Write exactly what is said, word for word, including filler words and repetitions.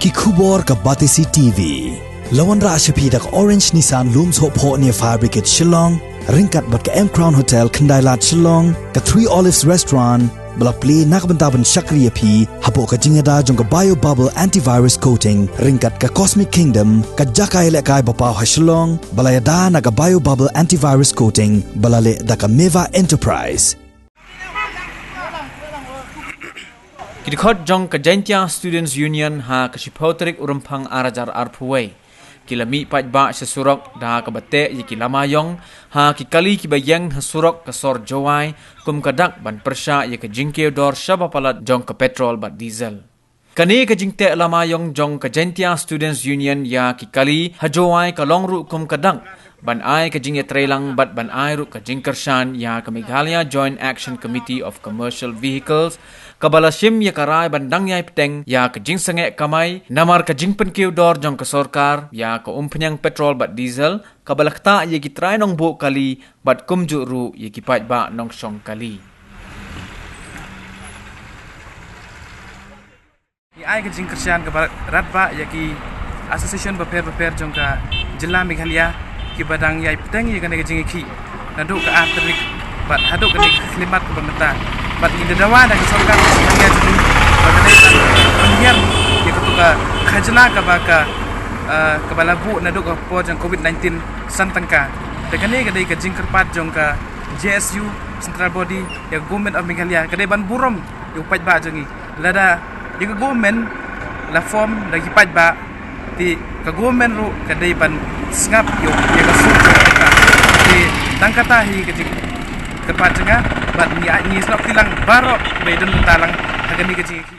Ki khubor ka Batesi T V. La wanrah sha phi da ka Orange Nissan Lum Sohphoh near Fire Brigade Shillong, ryngkat bad ka M Crown Hotel Khyndailad Shillong, ka Three Olives Restaurant, ba la plie na ka bynta ban shakri ïa phi hapoh ka jingïada jong ka Bio Bubble Antivirus Coating, ryngkat ka Cosmic Kingdom, ka jaka ïalehkai ba paw ha Shillong, ba la ïada na ka Bio Bubble Antivirus Coating, ba la leh da ka Meva Enterprise. Ki dkhot jong ka Jaintia Students Union ha ka shiphew tarik u Rymphang ar hajar arphew wei ki la mih paidbah sha surok da kaba teh ïa ki lama ïong ha ki kali kiba ïeng ha surok ka sor Jowai kum ka dak ban pyrshah ïa ka jingkiew dor shaba palat jong ka petrol bad diesel. Kane ka jingteh lama ïong jong ka Jaintia Students Union ïa ki kali ha Jowai ka long ruh kum ka dak ban ai ka jingïatreilang bad ban ai ruh ka jingkyrshan ïa ka Meghalaya Joint Action Committee of Commercial Vehicles, kaba la shim ïa ka rai ban dang ïai bteng ïa ka jingsangeh kamai namar ka jingpynkiew dor jong ka sorkar ïa ka umphniang petrol bad diesel, kaba la ktah ïa ki trai nongbuh kali bad kumjuh ruh ïa ki paidbah nongshong kali. Ngi ai ka jingkyrshan kaba radbah ïa ki association bapher bapher jong ka jylla Meghalaya kiba dang ïai bteng ïa kane ka jingïakhih naduh ka ar tarik bad haduh kane ka khyllipmat kaba mynta. Bad ngi da dawa da ka sorkar ka Meghalaya jong ngi ba ka dei ban pynhiar ïa katu ka khajna kaba ka, eh, kaba la buh naduh ka por jong covid nineteen san tyngka. Da kane ka dei ka jingkyrpad jong ka J S U Central Body ïa ka Government of Meghalaya, ka dei ban burom ïa u paidbah jong ngi. Lada ïa ka government la form da ki paidbah, te ka government ruh ka dei ban sngap ïa, ïa ka sur jong ka paidbah. Te tang kata hi ka jingkyrpad jong nga, bad ngi ai, ngi sngap tilang baroh ba ïadon bynta lang ha kane ka jing